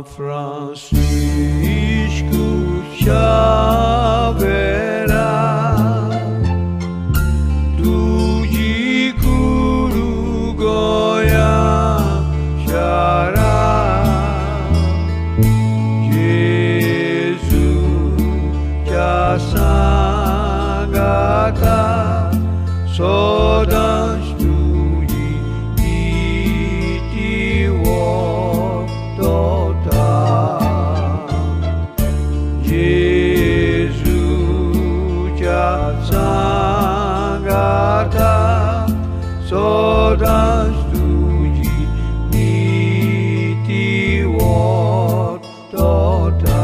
Francisco Xavier, তুজি Kuru Gaya সারা, Gesù Sangata Sodan তুজি নীতি tota Gesù Sangata Sodan তুজি নীতি tota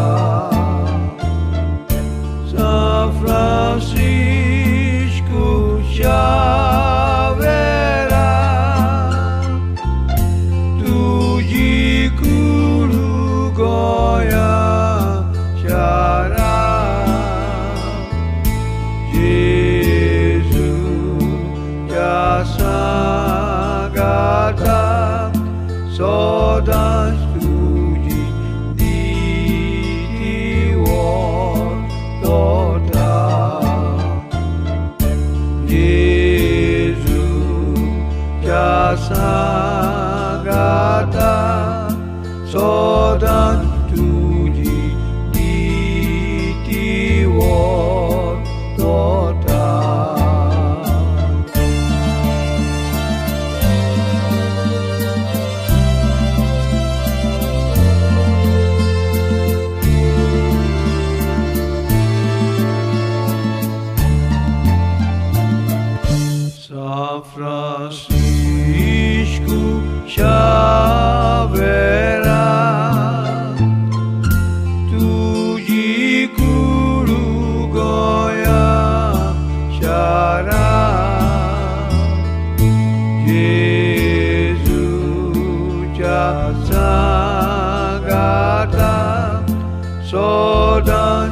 San Francisco Xavier, তুজি Kuru Gaya সারা, Gesù Sangata Sodan তুজি নীতি tota Gesù Sangata Sodan তুজি নীতি tota San Francisco Xavier, তুজি Kuru Gaya সারা, Gesù Sangata Sodan